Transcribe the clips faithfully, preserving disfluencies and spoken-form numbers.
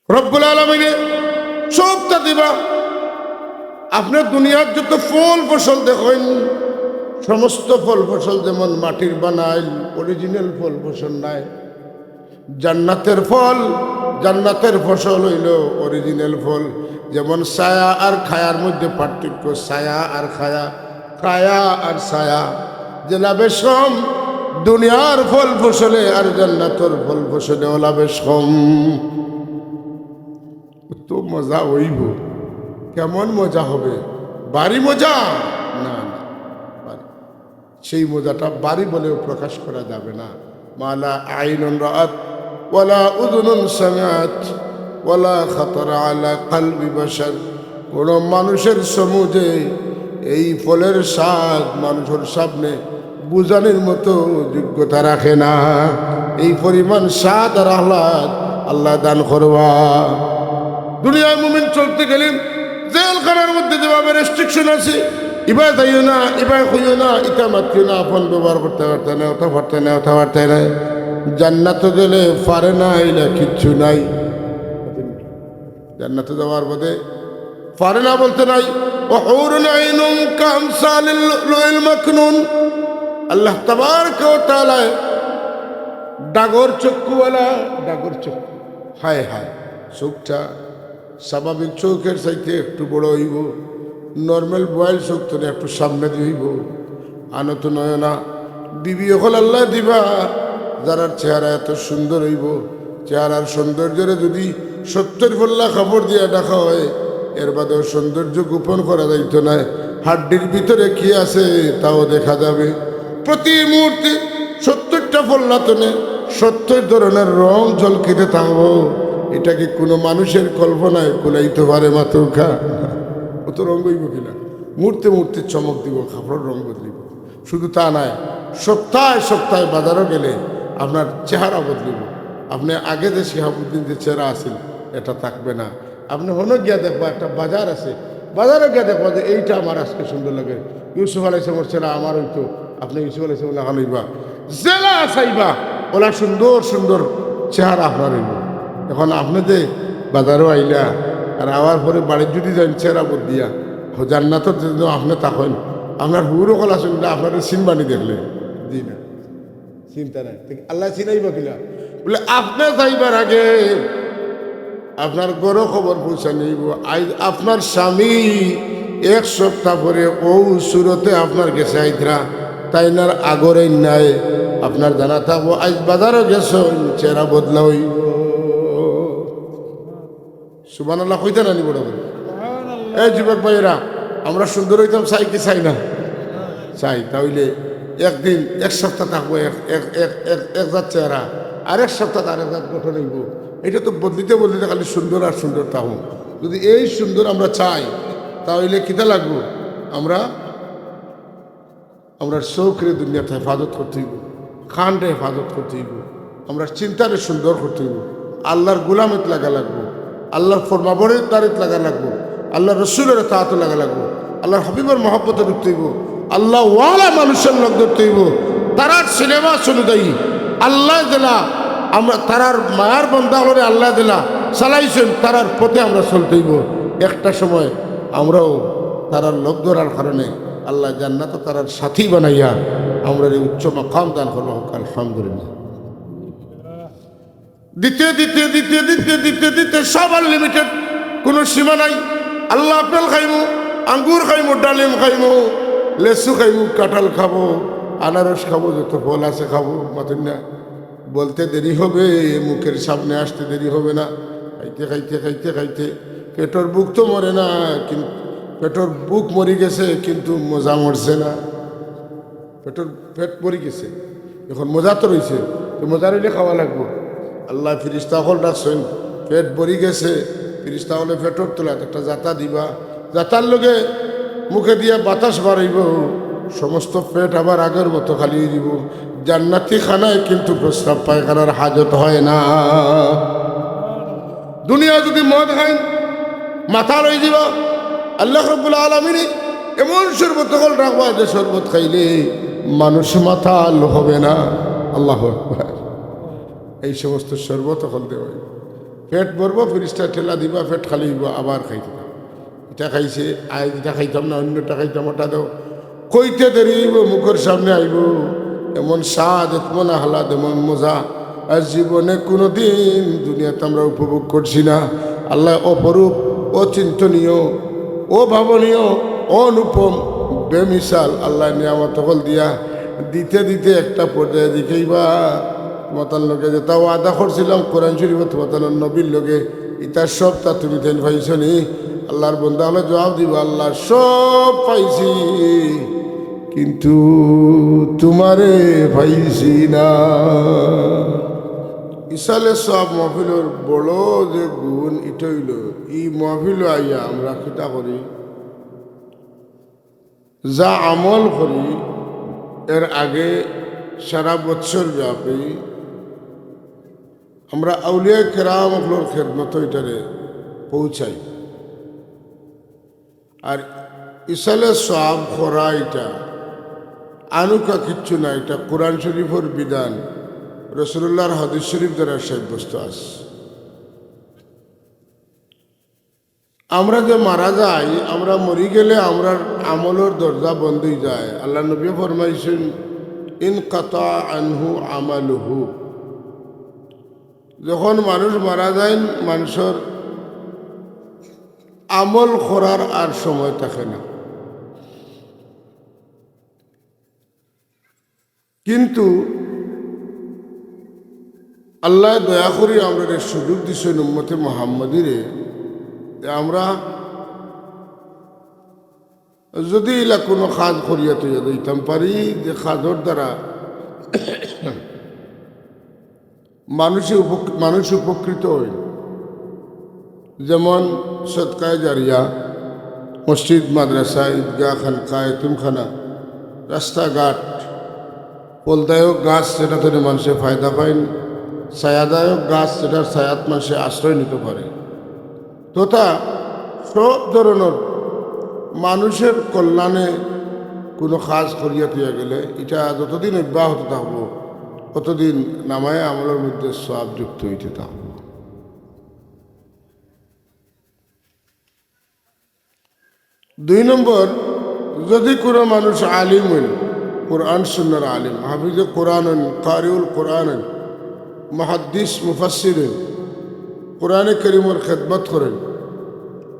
রব্বুল আলামিনে সবটা দিবা। আপনে দুনিয়ার যত ফল ফসল দেখইন, সমস্ত ফল ফসল যেমন মাটির বানাইল, অরিজিনাল ফল ফসল নায়। জান্নাতের ফল, জান্নাতের ফসল অইলো অরিজিনাল ফল। যেমন ছায়া আর খায়ার মধ্যে পার্থক্য, ছায়া আর খায়া, খায়া আর ছায়া। যেলা বেশ কম দুনিয়ার ফল ফসলে, আর জান্নাতর ফল ফসলে ওলা বেশ কম। তো মজা অইবো। কেমন মজা হবে? ভারি মজা? না, না, ভারি। সেই মজাটা ভারি বলেও প্রকাশ করা যাবে না। মা লা আইনুন রাআত, ওয়ালা উযুনুন সামিআত, ওয়ালা খাতারা আলা কালবি বাশার। কোনো মানুষের সমুজে এই ফলের স্বাদ মানুষের সামনে বুঝানির মতো যোগ্যতা রাখে না। এই পরিমাণ স্বাদ আর আহ্লাদ আল্লায় দান করবা। দুনিয়ার মুমিন চলতে গেলে জেলখানার মধ্যে যেভাবে রেস্ট্রিকশন আছে, ইবায় যাইও না, ইবায় কইও না, ইতা মাতিও না, ফোন ব্যবহার করতে পারতে না, ওটা পারতে না, ওটা পারতে না। জান্নাতে গেলে পারে না, ইলা কিচ্ছু নাই। জান্নাতে যাওয়ার বাদে পারে না বলতে নাই। وحور عين كأمثال اللؤلؤ المكنون। আল্লাহ তাবারাকা ওয়া তাআলায় ডাগর চক্ষুওয়ালা, ডাগর চক্ষু। হায় হায়, চোখটা স্বাভাবিক চোখের চাইতে একটু বড় অইবো, নরমাল বয়েল চোখ থনে একটু সামনেদি অইবো। আনো তো নয় না, বিবি অকল আল্লায় দিবা, যারার চেহারা এত সুন্দর অইবো, চেহারার সৌন্দর্যরে যদি সত্তর পল্লা কাপড় দিয়া ঢাকা হয়, এর বাদেও সৌন্দর্য গোপন করা যাইতো নায়। হাড্ডির ভিতরে কি আছে তাও দেখা যাবে। প্রতি মুহূর্তে সত্তরটা পল্লা থনে সত্তর ধরনের রং ঝলকিতে থাকবো। এটা কি কোনো মানুষের কল্পনায় কুলাইতে পারে মাতুক্কা? অত রং অইবো কিনা? মুহূর্তে মুহূর্তে চমক দিবো, কাপড়র রং বদলিবো। শুধু তা নায়, সপ্তাহে সপ্তাহে বাজারো গেলে আপনার চেহারা বদলিবো। আপনে আগে যে শিহাবুদ্দিন যে চেহারা আছিল, এটা থাকবে না। আপনে হনো গিয়া দেখবা, একটা বাজার আছে, বাজারো গিয়া দেখবা যে এইটা আমার আজকে সুন্দর লাগে, ইউসুফ আলাইহিস সালামর চেহারা আমার অইতো, আপনে ইউসুফ আলাইহিস সালাম লাখান অইবা। যেলা চাইবা, ওলা সুন্দর সুন্দর চেহারা আপনার অইবো। এখন আপনে যে বাজারো আইলা, আর আওয়ার পরে বাড়িত যদি যাইন চেহারা বদলিয়া, জান্নাতত যেন আপনে থাকইন, আপনার হুর অকল আছইন, আপনারে চিনবানি দেখলে। জি না, চিন্তা নাই। তে আল্লায় চিনাইবা কিলা? বলে, আপনে যাইবার আগে আপনার ঘরো খবর পৌঁছানি অইবো। আইজ আপনার স্বামী এক সপ্তাহ পরে অউ সুরতে আপনার গেছে আইতরা, তাইন আর আগর এইন নাই। আপনার জানা থাকবো, আইজ বাজারো গেছইন, চেহারা বদলা অইবো। সুবহানাল্লাহ কইতা নানি বড় করি? এই যুবক ভাইয়েরা, আমরা সুন্দর অইতাম চাই কি চাই না? চাই। তা অইলে একদিন, এক সপ্তাহ থাকবো এক, এক, এক, এক, এক জাত চেহারা, আর এক সপ্তাহ আর এক জাত গঠন অইবো। এটা তো বদলিতে বদলিতে খালি সুন্দর আর সুন্দর থাকবো। যদি এই সুন্দর আমরা চাই, তা অইলে কিতা লাগবো? আমরা আমরার চোখরে দুনিয়াত হেফাজত করতে অইবো, কানরে হেফাজত করতে অইবো, আমরার চিন্তারে সুন্দর করতে অইবো, আল্লাহর গোলামিত লাগা লাগবো, আল্লাহর ফরমাবরদারিত লাগা লাগবো, আল্লাহর রসুলর তাআতো লাগা লাগবো, আল্লাহর হাবিবর মহব্বতে ঢুকতে অইবো, আল্লাহওয়ালা মানুষর লগ ধরতে অইবো, তারার সিলেবাস অনুযায়ী আল্লায় যেলা আমরা তারার মায়ার বন্দা অকলরে আল্লায় যেলা চালাইছইন, তারার পথে আমরা চলতে অইবো। একটা সময় আমরাও তারার লগ ধরার কারণে আল্লায় জান্নাতো তারার সাথী বানাইয়া আমরারে উচ্চ মাকাম দান করবা। হোক আলহামদুলিল্লাহ। দিতে দিতে দিতে দিতে দিতে দিতে সব আনলিমিটেড, কোনো সীমা নাই। আল্লাহ আপেল খাইমু, আঙ্গুর খাইমু, ডালিম খাইমু, লেচু খাইমু, কাঁঠাল খাবো, আনারস খাবো, যত ফল আছে খাবো। মাতুন না, বলতে দেরি হবে, মুখের সামনে আসতে দেরি হবে না। খাইতে খাইতে খাইতে খাইতে পেটর ভুক তো মরে না, কিন্তু পেটর ভুক মরি গেছে, কিন্তু মজা মরছে না। পেটর, পেট ভরি গেছে, এখন মজা তো রইছে, তো মজা রইলে খাওয়া লাগবো। আল্লায় ফিরিস্তা অকল ডাকছইন, পেট ভরি গেছে, ফিরিস্তা অকলে পেটর তলাত একটা জাতা দিবা, জাতার লগে মুখে দিয়া বাতাস বারইবো, সমস্ত পেট আবার আগর মতো খালি অই যিবো। জান্নাতি খানায় কিন্তু প্রস্রাব পায়খানার হাজত হয় না। দুনিয়া যদি মদ খাইন, মাতাল অই যিবা। আল্লাহ রব্বুল আলামিনে এমন শরবত অকল রাখবা যে শরবত খাইলে মানুষ মাতাল হবে না। আল্লাহু আকবার। এই সমস্ত শরবত অকল দেওয়া অইবো। পেট ভরবো, ফিরিস্তা ঠেলা দিবা, পেট খালি অইবো, আবার খাইতে থাকো। ইটা খাইছে, আইজ ইটা খাইতাম না, অন্যটা খাইতাম, ওটা দেও। কইতে দেরি অইবো, মুখর সামনে আইবো এমন স্বাদ, এমন আহ্লাদ, এমন মজা, আর জীবনে কুনুদিন দুনিয়াত আমরা উপভোগ করছি না। আল্লায় অপরূপ, অচিন্তনীয়, অভাবনীয়, অনুপম, বেমিসাল আল্লায় নিয়ামত অকল দিয়া দিতে দিতে একটা পর্যায়ে দেখাইবা, তুমাতার লগে যেটা ওয়াদা করছিলাম কোরআন শরীফে, তুমাতার নবীর লগে, ইতা সবতা তুমি তাইন পাইছো নি? আল্লার বন্দা অকলে জবাব দিবা, "আল্লাহ, সব পাইছি, কিন্তু তুমারে পাইছি না।" ইসালে সওয়াব মাহফিলর বড় যে গুণ, ইটা অইলো, ই মাহফিলো আইয়া আমরা কিতা করি? যা আমল করি, এর আগে সারা বৎসর ব্যাপী আমরা আউলিয়া কেরাম অকলর খেদমতো ইটারে পৌঁছাই। আর ইসালে সওয়াব করা ইটা আনুকা কিচ্ছু না, ইটা কোরআন শরীফর বিধান, রাসূলুল্লাহর হাদিস শরীফ দ্বারা সাব্যস্ত আছে। আমরা যে মারা যাই, আমরা মরি গেলে আমরার আমলর দরজা বন্ধ অই যায়। আল্লার নবীয়ে ফরমাইছইন, "ইনকাতা আনহু আমালুহু।" যখন মানুষ মারা যাইন, মানষর আমল করার আর সময় থাকে না। কিন্তু আল্লায় দয়া করি আমরারে সুযোগ দিছইন উম্মতে মুহাম্মদীরে, যে আমরা যদি ইলা কুনু কাজ করিয়া থইয়া যাইতাম পারি, যে কাজর দ্বারা মানুষে উপক-, মানুষ উপকৃত অইন, যেমন সদকায়ে জারিয়া, মসজিদ, মাদ্রাসা, ঈদগাহ, খানকা, এতিমখানা, রাস্তাঘাট, ফলদায়ক গাছ যেটা থনে মানষে ফায়দা পাইন, ছায়াদায়ক গাছ যেটার ছায়াত মানষে আশ্রয় নিতো পারে, তথা সব ধরনর মানুষর কল্যাণে কুনু কাজ করিয়া থইয়া গেলে ইটা যতদিন অব্যাহত থাকবো, ততদিন নামায়ে আমলর মধ্যে সওয়াব যুক্ত অইতে থাকবো। দুই নম্বর, যদি কুনু মানুষ আলিম অইন, কোরআন সুন্নাহর আলিম, হাফিজে কোরআন অইন, কারিউল কোরআন অইন, মুহাদ্দিস, মুফাসসির অইন, কোরআনে করিমর খেদমত করইন,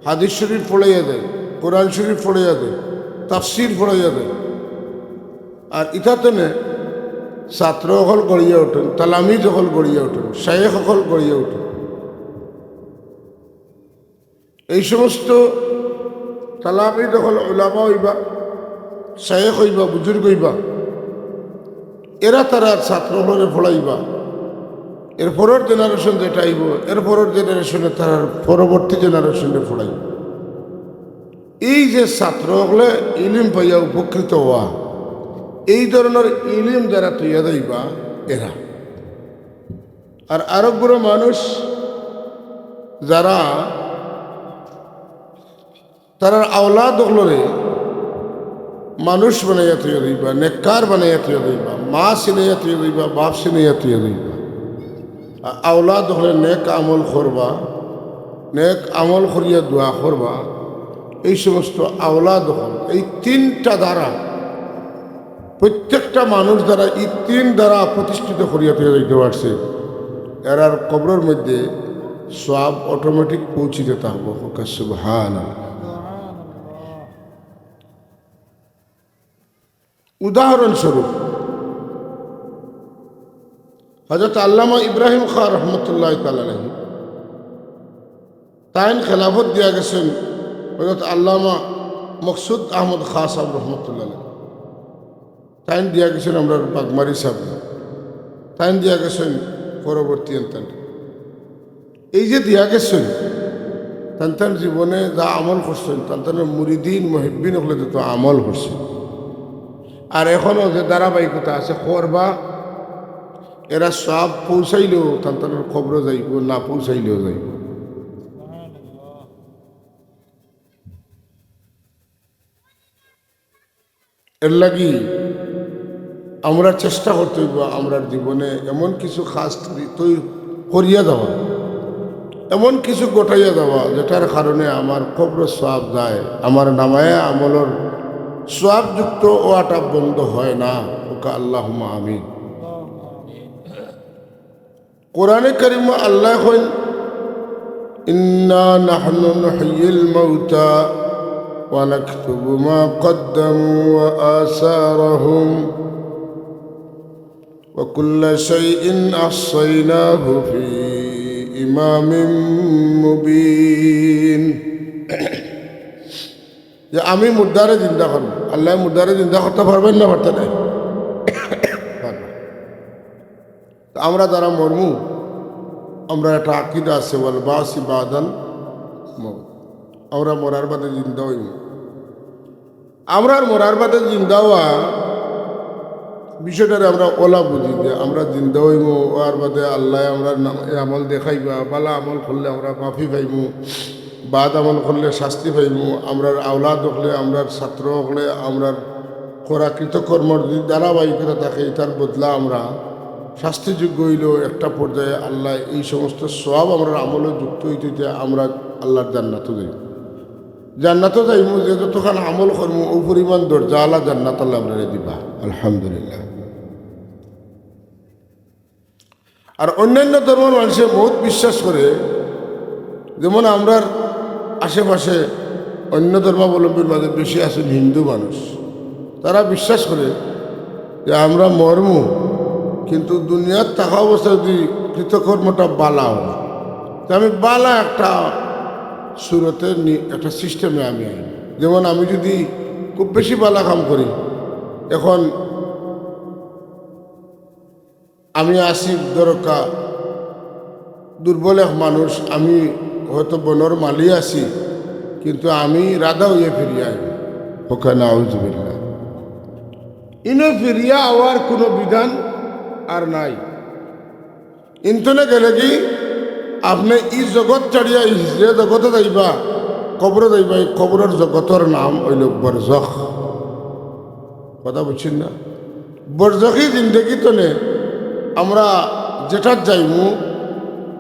হাদিস শরীফ পড়াইয়া দেইন, কোরআন শরীফ পড়াইয়া দেইন, তাফসির পড়াইয়া দেইন, আর ইতা থনে ছাত্র অকল গড়িয়া উঠইন, তালামিজ অকল গড়িয়া উঠইন, শায়েখ অকল গড়িয়া উঠইন। এই সমস্ত তালামিজ অকল উলামা অইবা, শায়েখ অইবা, বুজুর্গ অইবা, এরা তারার ছাত্র অকলরে পড়াইবা। এর পরর generation যেটা আইবো, এর পরর generation-এ তারার পরবর্তী generation-এ পড়াইবা। এই যে ছাত্র অকলে ইলিম পাইয়া উপকৃত অওয়া, এই ধরনর ইলিম যারা থইয়া যাইবা এরা। আর আরক গুরু মানুষ যারা তারার আওলাদ অকলরে মানুষ বানাইয়া থইয়া যাইবা, নেককার বানাইয়া থইয়া যাইবা, মা চিনাইয়া থইয়া যাইবা, বাপ চিনাইয়া থইয়া যাইবা। আ-, আওলাদ অকলে নেক আমল করবা, নেক আমল করিয়া দোয়া করবা। এই সমস্ত আওলাদ অকল, এই তিনটা দ্বারা প্রত্যেকটা মানুষ যারা ই তিন দ্বারা প্রতিষ্ঠিত করিয়া থইয়া যাইতে পারছে, এরার কবরর মধ্যে সওয়াব automatic পৌঁছিতে থাকবো। কউক্কা সুবহানাল্লাহ। উদাহরণস্বরূপ, হযরত আল্লামা ইব্রাহিম খাঁ রহমতুল্লাহ তাআলা আলাইহি, তাইন খেলাফত দিয়া গেছইন হযরত আল্লামা মকসুদ আহমদ খাঁ সাহেব রহমতুল্লাহ আলাইহি। তাইন দিয়া গেছইন আমরার বাগমারি সাহেব, তাইন দিয়া গেছইন পরবর্তী এনতান। এই যে দিয়া গেছইন, তান তান জীবনে যা আমল করছইন, তান তান মুরিদিন, মুহিব্বিন অকলে যত আমল করছইন, আর এখনো যে ধারাবাহিকতা আছে, করবা, এরা সওয়াব পৌঁছাইলেও তান তান কবরো যাইবো, না পৌঁছাইলেও যাইবো। এর লাগি আমরা চেষ্টা করতে অইবো আমরার জীবনে এমন কিছু কাজ তৈ-, তৈ-, করিয়া যাওয়া, এমন কিছু ঘটাইয়া যাওয়া যেটার কারণে আমার কবরর সওয়াব যায়, আমার নামায়ে আমলর সওয়াবযুক্ত অওয়াটা বন্ধ হয় না। ওকা আল্লাহুম্মা আমিন। কোরআনে কারিমো আল্লায় কইন, "ইন্না নাহনু নুহয়িল মাউতা ওয়া নাকতুবু মা কদ্দামু ওয়া আসারাহুম ওয়া কুল্লা শাইইন আহসাইনাহু ফি ইমামিম মুবিন।" যে আমি মুর্দারে জিন্দা করমু, আল্লায় মুর্দারে জিন্দা করতা পারবা নি না পারতা নায়? পারবা। তো আমরা যারা মরমু, আমরার একটা আকিদা আছে, "ওয়াল বাসি বাদাল মউত", আমরা মরার বাদে জিন্দা অইমু। আমরার মরার বাদে জিন্দা অওয়া বিষয়টারে আমরা অলা বুঝি যে আমরা জিন্দা অইমু, অওয়ার বাদে আল্লায় আমরার নাম, এ আমল দেখাইবা, বালা আমল করলে আমরা মাফি পাইমু, বাদ আমল করলে শাস্তি পাইমু, আমরার আওলাদ অকলে, আমরার ছাত্র অকলে, আমরার করা কৃতকর্মর যদি ধারাবাহিকতা থাকে, ইটার বদলা আমরা শাস্তিযোগ্য অইলেও একটা পর্যায়ে আল্লায় এই সমস্ত সওয়াব আমরার আমলো যুক্ত অইতে অইতে আমরা আল্লার জান্নাতো যাইমু। জান্নাতো যাইমু, যে যতখান আমল করমু, অউ পরিমাণ দরজাআলা জান্নাত আল্লায় আমরারে দিবা। আলহামদুলিল্লাহ। আর অইন্যান্য ধর্মর মানষে বউত বিশ্বাস করে, যেমন আমরার আশেপাশে অইন্য ধর্মাবলম্বীর মাঝে বেশি আছইন হিন্দু মানুষ, তারা বিশ্বাস করে যে আমরা মরমু, কিন্তু দুনিয়াত থাকা অবস্থায় যদি কৃতকর্মটা বালা অয়, তে আমি বালা একটা সুরতে নি-, একটা সিস্টেমে আমি আইমু। যেমন আমি যদি খুব বেশি বালা কাম করি, এখন আমি আছি দরকা দুর্বল এক মানুষ, আমি হয়তো বনর মালি আছি, কিন্তু আমি রাধা অইয়া ফিরিয়া আইমু। ওকা নাউজুবিল্লাহ। ইনো ফিরিয়া আওয়ার কুনু বিধান আর নাই। ইন্তনে গেলেগি আপনে ই জগৎ ছাড়িয়া ই যে জগতো যাইবা, কবরো যাইবা, ই কবরর জগতর নাম অইলো বরজখ। কথা বুঝছইন না? বরজখি জিন্দেগি তনে আমরা যেটাত যাইমু,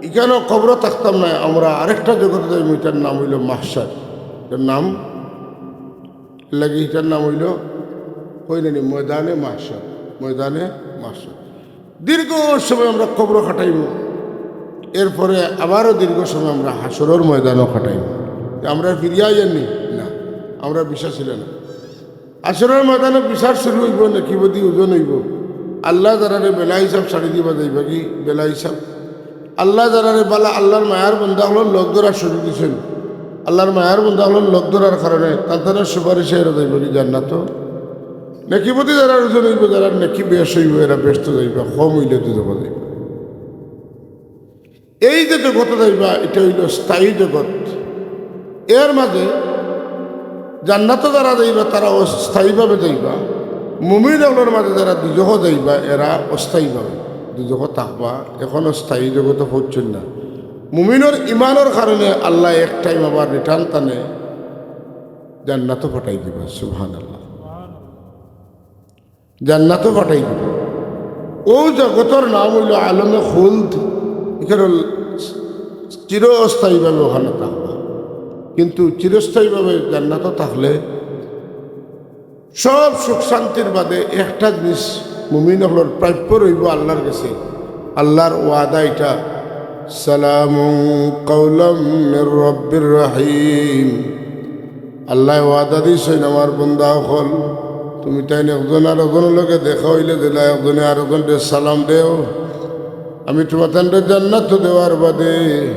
ইখানো কবরো থাকতাম নায়, আমরা আরেকটা জগতো যাইমু, ইটার নাম অইলো মাহশর। ইটার নাম লাগি, ইটার নাম অইলো, কইলানি, ময়দানে মাহশর। ময়দানে মাহশর। দীর্ঘ সময় আমরা কবরো কাটাইমু, এরপরে আবারও দীর্ঘ সময় আমরা হাশরর ময়দানো কাটাইমু। তে আমরা ফিরিয়া আইয়ার নি? না, আমরা বিশ্বাস ছিল না। হাশরর ময়দানো বিচার শুরু অইবো, নেকি বদি ওজন অইবো। আল্লায় যারারে বেলা হিসাব ছাড়ি দিবা যাইবাগি বেলা হিসাব। আল্লায় যারারে বালা, আল্লার মায়ার বন্দা অকলর লগ ধরার সুযোগ দিছইন। আল্লার মায়ার বন্দা অকলর লগ ধরার কারণে তান তানর সুপারিশে এরা যাইবাগি জান্নাতো। নেকি বদি যারার ওজন অইবো, যারার নেকি বেশ অইবো, এরা বেহেস্তো যাইবা, কম অইলে দুজখো যাইবা। এই যে জগতো যাইবা, ইটা অইলো স্থায়ী জগৎ। এর মাঝে জান্নাতো যারা যাইবা, তারা অস্থায়ীভাবে যাইবা। মুমিন অকলর মাঝে যারা দুজখো যাইবা, এরা অস্থায়ীভাবে দুজখো থাকবা, এখনো স্থায়ী জগতো পৌঁছছইন না। মুমিনর ইমানর কারণে আল্লায় এক টাইম আবার return তানে জান্নাতো পাঠাই দিবা। সুবহানাল্লাহ। জান্নাতো পাঠাই দিবা। অউ জগতর নাম অইলো আলমে খুলদ। ইখানো চিরস্থায়ীভাবে অখানো থাকবা। কিন্তু চিরস্থায়ীভাবে জান্নাতো থাকলে সব সুখ শান্তির বাদে একটা জিনিস মুমিন অকলর প্রাপ্য রইবো আল্লার গেছে। আল্লার ওয়াদা ইটা, "সালামুন কাওলাম মির রাব্বির রাহিম।" আল্লায় ওয়াদা দিছইন, "আমার বন্দা অকল, তুমি তাইন একজন আরকজনর লগে দেখা অইলে যেলা একজনে আরকজনরে সালাম দেও, আমি তুমাতানরে জান্নাতো দেওয়ার বাদে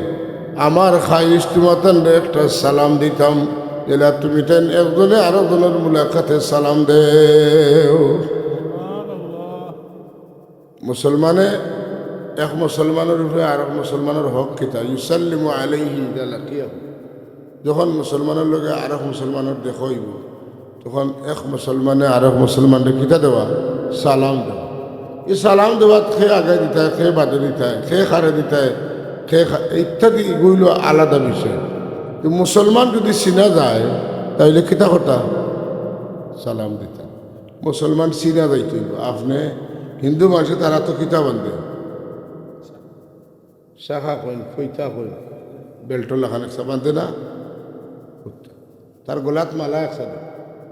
আমার খাহিশ তুমাতানরে একটা সালাম দিতাম, যেলা তুমি তাইন একজনে আরকজনর মুলাকাতে সালাম দেও।" মুসলমানে এক মুসলমানর উপরে আরক মুসলমানর হক কিতা? ইউসাল্লিমু আলাইহি ইযা লাকিয়াহু। যখন মুসলমানর লগে আরক মুসলমানর দেখা অইবো, তখন এক মুসলমানে আরক মুসলমানরে কিতা দেওয়া? সালাম দেওয়া। ই সালাম দেওয়াত কে আগে দিতায়, কে বাদে দিতায়, কে কারে দিতায়, কে কা-, ইত্যাদি ইগু অইলো আলাদা বিষয়। তো মুসলমান যদি চিনা যায়, তাইলে কিতা করতা? সালাম দিতা। মুসলমান চিনা যাইতো অইবো। আপনে হিন্দু মানষে তারা তো কিতা বান্ধে? শাখা কইন, ফৈতা কইন। বেল্টর লাখান একসা বান্ধে না, তার গলাত মালা একসা দে,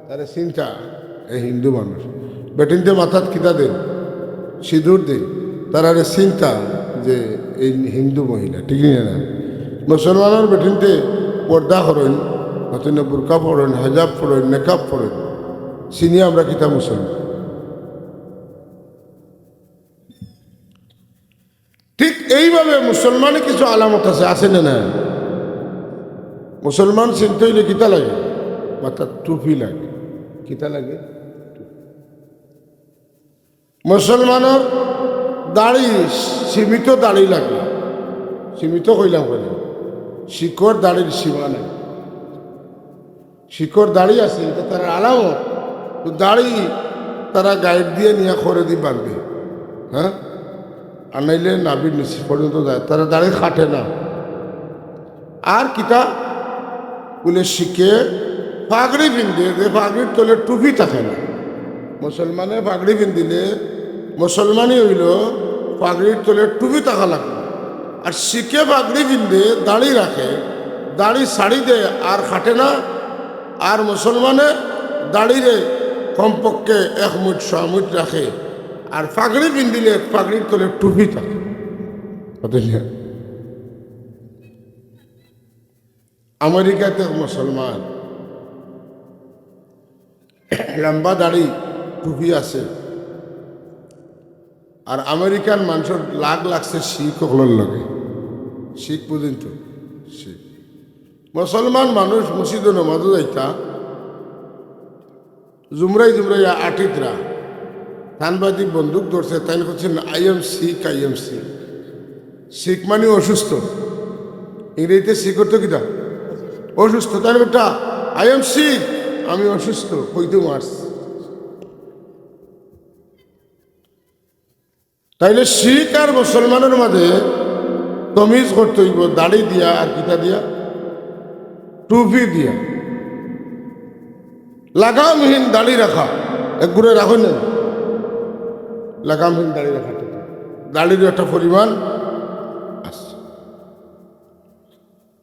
তারে চিনতা, এ হিন্দু মানুষ। বেটিন্তে মাথাত কিতা দেইন? সিঁদুর দেইন। তারারে চিনতা যে এই হিন্দু মহিলা, ঠিক নি না? মুসলমানর বেটিন্তে পর্দা করইন, হয়তো না বুরকা পড়ইন, হিজাব পড়ইন, নেকাব পড়ইন, চিনি আমরা কিতা মুসলমান। ঠিক এইভাবে মুসলমানে কিছু আলামত আছে, আছে না না? মুসলমান চিনতে অইলে কিতা লাগে? মাথাত টুপি লাগে। কিতা লাগে? মুসলমানর দাড়ি, সীমিত দাড়ি লাগে। সীমিত কইলাম, কইলাম, শিখর দাড়ির সীমা নাই। শিখর দাড়ি আছে, ইটা তারার আলামত। তো দাড়ি তারা গাইর দিয়া নিয়া খড়েদি বান্ধে, হ্যাঁ, আর নাইলে নাভির নিচে পর্যন্ত যায়, তারা দাড়ি কাটে না। আর কিতা বুলে শিখে? পাগড়ি পিন্ধে, যে পাগড়ির তলে টুপি থাকে না। মুসলমানে পাগড়ি পিন্ধিলে মুসলমানই অইলো, পাগড়ির তলে টুপি থাকা লাগবো। আর শিখে পাগড়ি পিন্ধে, দাড়ি রাখে, দাড়ি ছাড়ি দেয় আর কাটে না। আর মুসলমানে দাড়িরে কমপক্ষে এক মুঠ, সোয়া মুঠ রাখে। আর পাগড়ি পিন্ধিলে পাগড়ির তলে টুপি থাকে। কথা ঠিক না? আমেরিকাত এক মুসলমান, লম্বা দাড়ি, টুপি আছে। আর আমেরিকান মানষর লাগ লাগছে শিখ অকলর লগে। শিখ বুঝইন তো? শিখ। মুসলমান মানুষ মসজিদো নমাজো যাইতা, জুমরাই জুমরাই আটিতরা, তান বাদি বন্দুক ধরছে, তাইন কইছইন, "I am sick, I am sick।" শিখ মানে অসুস্থ। ইংরেজিতে শিখ অর্থ কিতা? অসুস্থ। তাইন বেটা, "I am sick, আমি অসুস্থ," কইতে মারছে। তাইলে শিখ আর মুসলমানর মাঝে তমিজ করতে অইবো দাড়ি দিয়া আর কিতা দিয়া? টুপি দিয়া। লাগামহীন দাড়ি রাখা, একগুরে রাখইন না, লাগামহীন দাড়ি রাখা, দাড়ির একটা পরিমাণ আছে।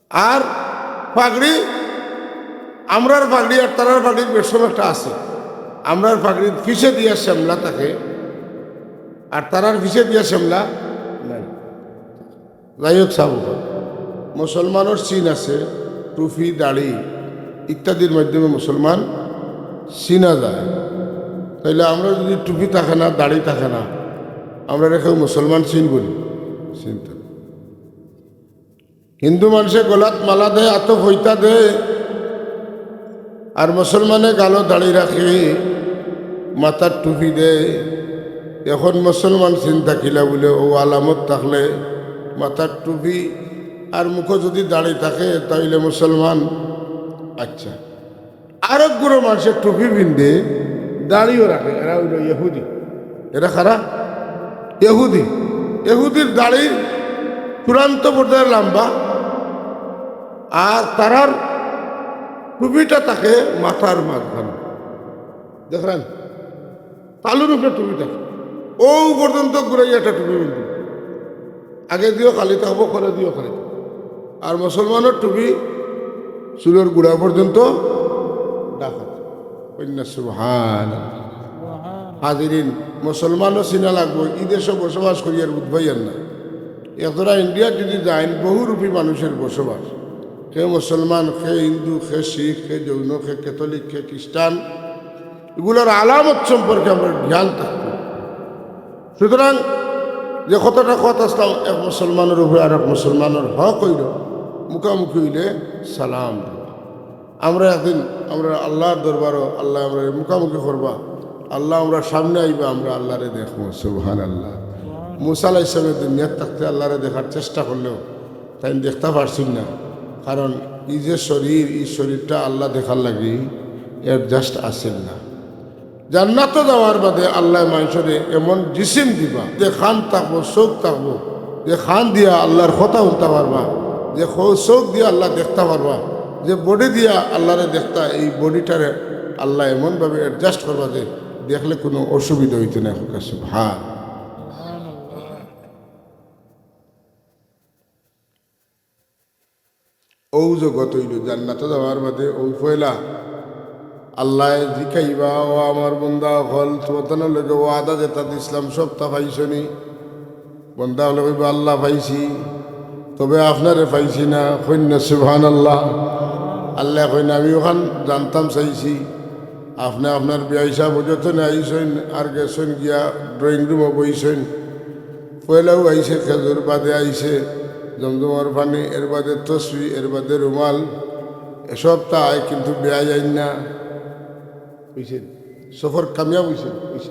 আর পাগড়ি, আমরার পাগড়ি আর তারার পাগড়ির বেশ একটা আছে। আমরার পাগড়ির পিছে দিয়া শ্যামলা থাকে, আর তারার পিছে দিয়া শ্যামলা নাই। যাই হোক, সাব, মুসলমানর চিন আছে, টুপি, দাড়ি ইত্যাদির মাধ্যমে মুসলমান চিনা যায়। তাইলে আমরা যদি টুপি থাকে না, দাড়ি থাকে না, আমরা কেউ মুসলমান চিনবো নি? চিনতো না। হিন্দু মানষে গলাত মালা দেয়, আতো ফইতা দেয়, আর মুসলমানে গালো দাড়ি রাখে, মাথার টুপি দেয়। এখন মুসলমান চিনতা কিলা বুলে, অউ আলামত থাকলে, মাথার টুপি আর মুখো যদি দাড়ি থাকে, তাইলে মুসলমান। আচ্ছা, আরক গুরু মানষে টুপি পিন্ধে, দাড়িও রাখে, এরা অইলো ইহুদি। এরা কারা? ইহুদি। ইহুদির দাড়ি চূড়ান্ত পর্যায়ে লম্বা, আর তারার টুপিটা থাকে মাথার মাঝখানো। দেখরা নি? তালুর উপরে টুপি থাকে, অউ পর্যন্ত ঘুরাইয়া একটা টুপি পিন্ধে। আগে দিও খালি থাকবো, করে দিও খালি থাকবো। আর মুসলমানর টুপি চুলর গুড়া পর্যন্ত ঢাকা। কইন না সুবহান। হাজিরিন, মুসলমানও চিনা লাগবো, ই দেশো বসবাস করিয়ার বুঝবাইয়ার না। একজরা ইন্ডিয়াত যদি যাইন, বহুরূপী মানুষের বসবাস। কে মুসলমান, কে হিন্দু, কে শিখ, কে জৈন, কে ক্যাথলিক, কে খ্রিস্টান, ইগুলার আলামত সম্পর্কে আমরার জ্ঞান থাকতো। সুতরাং যে কথাটা কওয়াত আছলাম, এক মুসলমানর উপরে আরক মুসলমানর হক অইলো, মুখামুখি অইলে সালাম দেওয়া। আমরা একদিন আমরা আল্লার দরবারো আল্লায় আমরারে মুখামুখি করবা, আল্লা আমরার সামনে আইবা, আমরা আল্লারে দেখমু। সুবহানাল্লাহ। মুসা আলাইহিস সালামে দুনিয়াত থাকতে আল্লারে দেখার চেষ্টা করলেও তাইন দেখতা পারছইন না, কারণ ই যে শরীর, ই শরীরটা আল্লা দেখার লাগি adjust আছিল না। জান্নাতো যাওয়ার বাদে আল্লায় মানষরে এমন জিসিম দিবা, যে কান থাকবো, চউখ থাকবো, যে কান দিয়া আল্লার কথা হুনতা পারবা, যে খ-, চউখ দিয়া আল্লা দেখতা পারবা, যে body দিয়া আল্লারে দেখতা, এই bodyটারে আল্লা এমনভাবে adjust করবা যে দেখলে কুনু অসুবিধা অইতো নায়। কউক্কা সুবহান। অউ জগত অইলো জান্নাতো যাওয়ার বাদে অউ পয়লা আল্লায় জিকাইবা, "ও আমার বন্দা অকল, তুমরার লগে ওয়াদা যেতা দিছলাম সবতা পাইছো নি?" বন্দা অকলে কইবা, "আল্লাহ পাইছি, তবে আপনারে পাইছি না।" কইন না সুবহানাল্লাহ। আল্লায় কইন, "আমি অখান জানতাম চাইছি, আপনে আপনার বিয়াই সাব অযতনে আইছইন আর গেছইন গিয়া ড্রয়িং রুমো বইছইন।" পয়লাউ আইছে খেজুর, বাদে আইছে জমজমর পানি, এর বাদে তসবি, এর বাদে রুমাল, এ সবতা আয়, কিন্তু বিয়াই আইন না। অইছে? সফর কামিয়াব অইছে? অইছে।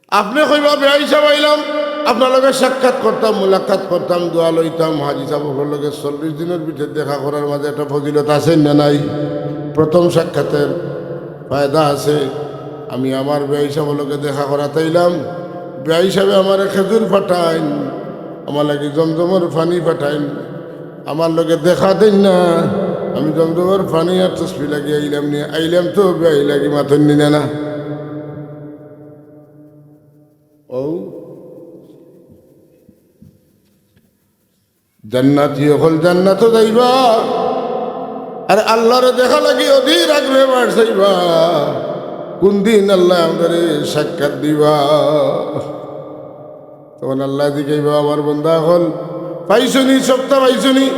আপনে কইবা, "বিয়াই সাব আইলাম, আপনার লগে সাক্ষাৎ করতাম, মুলাকাত করতাম, দোয়া লইতাম।" হাজি সাব অকলর লগে চল্লিশ দিনর ভিতরে দেখা করার মাঝে একটা ফজিলত আছে না নাই? প্রথম সাক্ষাতের ফায়দা আছে। আমি আমার বিয়াই সাবর লগে দেখা করাত আইলাম, বিয়াই সাবে আমারে খেজুর পাঠাইন, আমার লাগি জমজমর পানি পাঠাইন, আমার লগে দেখা দেইন না। আমি জমজমর পানি আর তসবি লাগি আইলাম নি, আইলাম তো বিয়াই লাগি মাতইন নি না, না। অউ জান্নাতি অকল জান্নাতো যাইবা। আর আল্লারে দেখা লাগি অধীর আগ্রহে বার চাইবা, কুনদিন আল্লায় আমরারে সাক্ষাৎ দিবা। তখন আল্লায় জিকাইবা, "আমার বন্দা অকল, পাইছো নি, সবতা পাইছো নি?"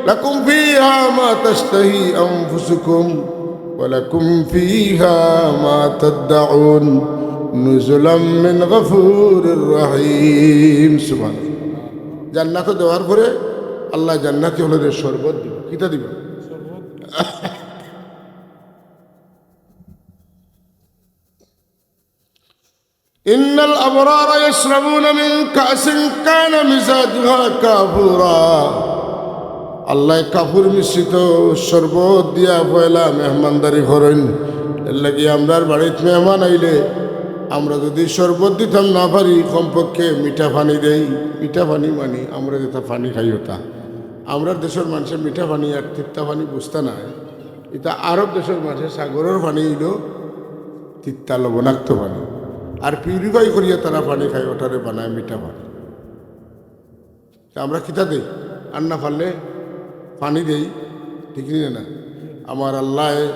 "লাকুম ফিহা মা তাশতাহি আনফুসুকুম ওয়া লাকুম ফিহা মা তাদদাউন, নুজুলাম মিন গাফুরির রাহিম।" সুবহানাল্লাহ। জান্নাতো দেওয়ার পরে আল্লায় জান্নাতি অকলরে শরবত দিবা। কিতা দিবা? "ইন্নাল আবরারা ইয়াশরাবুনা মিন কাসিন কানা মিজাজুহা কাফুরা।" আল্লায় কাফুর মিশ্রিত শরবত দিয়া পয়লা মেহমানদারি করইন। এর লাগি আমরার বাড়িত মেহমান আইলে আমরা যুদি শরবত দিতাম না পারি, কমপক্ষে মিঠা পানি দেই। মিঠা পানি মানি আমরা যেতা পানি খাই অতা। আমরার দেশর মানষে মিঠা পানি আর তিতা পানি বুঝতা নায়। ইতা আরব দেশর মানষে সাগরর পানি অইলো তিতা লবণাক্ত পানি, আর পিউরিফাই করিয়া তারা পানি খায়, অটারে বানায় মিঠা পানি। তে আমরা কিতা দেই? আর না পারলে পানি দেই, ঠিক নি না? আমার আল্লায়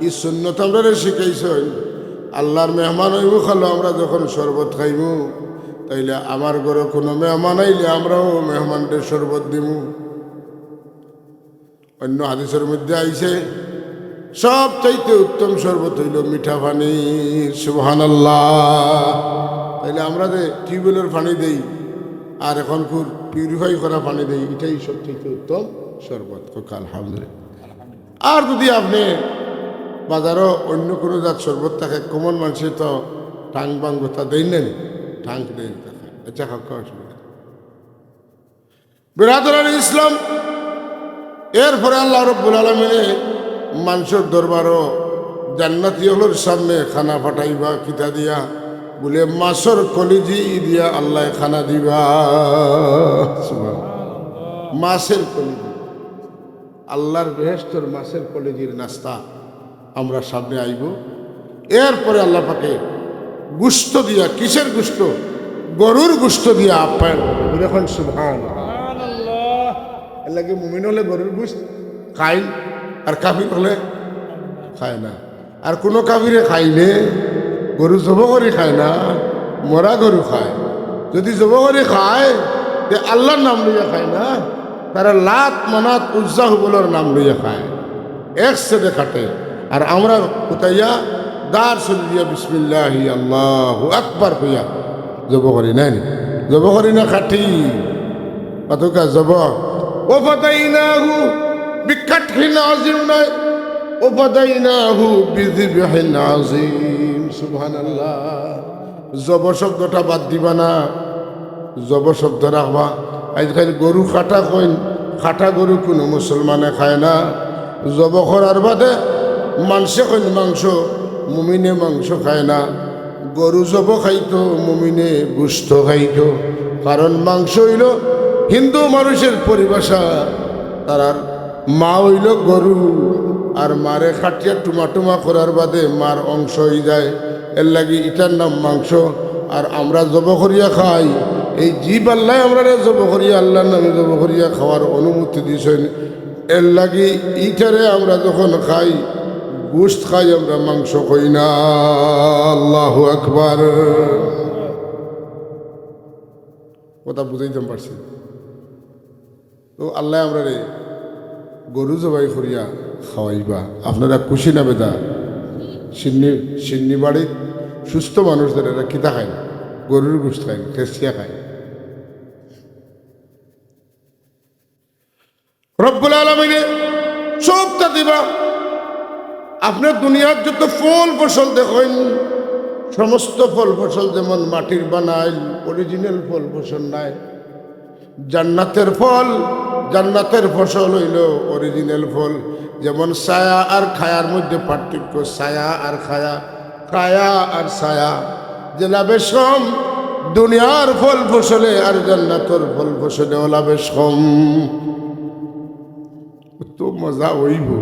ই সুন্নত আমরারে শিখাইছইন। আল্লার মেহমান অইমু খালো আমরা যখন শরবত খাইমু, তাইলে আমার ঘরো কুনু মেহমান আইলে আমরাও মেহমানরে শরবত দিমু। অইন্য হাদিসর মধ্যে আইছে, সবচাইতে উত্তম শরবত অইলো মিঠা পানি। সুবহানাল্লাহ। তাইলে আমরা যে টিউবওয়েলর পানি দেই আর অখনকুর পিউরিফাই করা পানি দেই, ইটাউ সবচাইতে উত্তম শরবত। কউক্কা আলহামদুলিল্লাহ। আর যুদি আপনে বাজারো অইন্য কুনু জাত শরবত থাকে, কমন মানষে তো টাং বাং গুতা দেইন না নি, টাং দেইন থাকে। আচ্ছা, কউক্কা, অসুবিধা নাই। বেরাদরানে ইসলাম, এরপরে আল্লাহ রব্বুল আলামিনে মানষর দরবারো জান্নাতি অকলর সামনে খানা পাঠাইবা। কিতা দিয়া? বুলে, মাছর কলিজি দিয়া আল্লায় খানা দিবা। সুবহানাল্লাহ। মাছর কলিজি, আল্লার বেহেশতর মাছর কলিজির নাস্তা আমরার সামনে আইবো। এরপরে আল্লাহ পাকে গুস্ত দিয়া, কিসের গুস্ত? গরুর গুস্ত দিয়া আপ্যায়ন করবো। বলে, অখন সুবহান। এর লাগি মুমিন অকলে গরুর গুস্ত খাইন, আর কাফির অকলে খায় না। আর কুনু কাফিরে খাইলে গরু জবো করি খায় না, মরা গরু খায়। যুদি জবো করি খায়, তে আল্লার নাম লইয়া খায় না, তারা লাত, মানাত, উজ্জা, হুবলর নাম লইয়া খায়। এক সেদে কাটে। আর আমরা কুতাইয়া দার সরি দিয়া বিসমিল্লাহি আল্লাহু আকবার কইয়া জবো করি, নায় নি? জবো করি না কাটি? কউক্কা জবো। ওয়া ফাদাইনাহু বিকাতহিন আযীম নায়, ওয়া ফাদাইনাহু বিযিবহিন আযীম। সুবহানাল্লাহ। জবো শব্দটা বাদ দিবা না। জবো শব্দ রাখবা। আইজকাইল গরু কাটা কইন, কাটা গরু কুনু মুসলমানে খায় না। জবো করার বাদে মানষে কইন মাংস, মুমিনে মাংস খায় না। গরু জবো খাইতো, মুমিনে গুস্ত খাইতো। কারণ মাংস অইলো হিন্দু মানষর পরিভাষা, তারার মা অইলো গরু, আর মারে কাটিয়া টুমা টুমা করার বাদে মার অংশ অইযায়, এর লাগি ইটার নাম মাংস। আর আমরা জবো করিয়া খাই, এই জীব আল্লায় আমরারে জব করিয়া, আল্লার নামে জব করিয়া খাওয়ার অনুমতি দিছইন। এর লাগি ইটারে আমরা যখন খাই, গোশত খাই, আমরা মাংস খাই না। আল্লাহু আকবার। কথা বুঝাইতাম পারছি? তো আল্লায় আমরারে গরু জবাই করিয়া খাওয়াইবা। আপনারা খুশি না বেজার? শিন্নি, শিন্নি বাড়িত সুস্থ মানুষ যারা, এরা কিতা খাইন? গরুর গোশত খাইন, খেসিয়া খাইন। রব্বুল আলামিনে সবটা দিবা। আপনার দুনিয়ার যত ফল ফসল দেখইন, সমস্ত ফল ফসল যেমন মাটির বানাইল, অরিজিনাল ফল ফসল নায়। জান্নাতের ফল, জান্নাতের ফসল অইলো অরিজিনাল ফল। যেমন ছায়া আর খায়ার মধ্যে পার্থক্য, ছায়া আর খায়া, খায়া আর ছায়া। যেলা বেশ কম, দুনিয়ার ফল ফসলে আর জান্নাতর ফল ফসলে ওলা বেশ কম। তো মজা অইবো।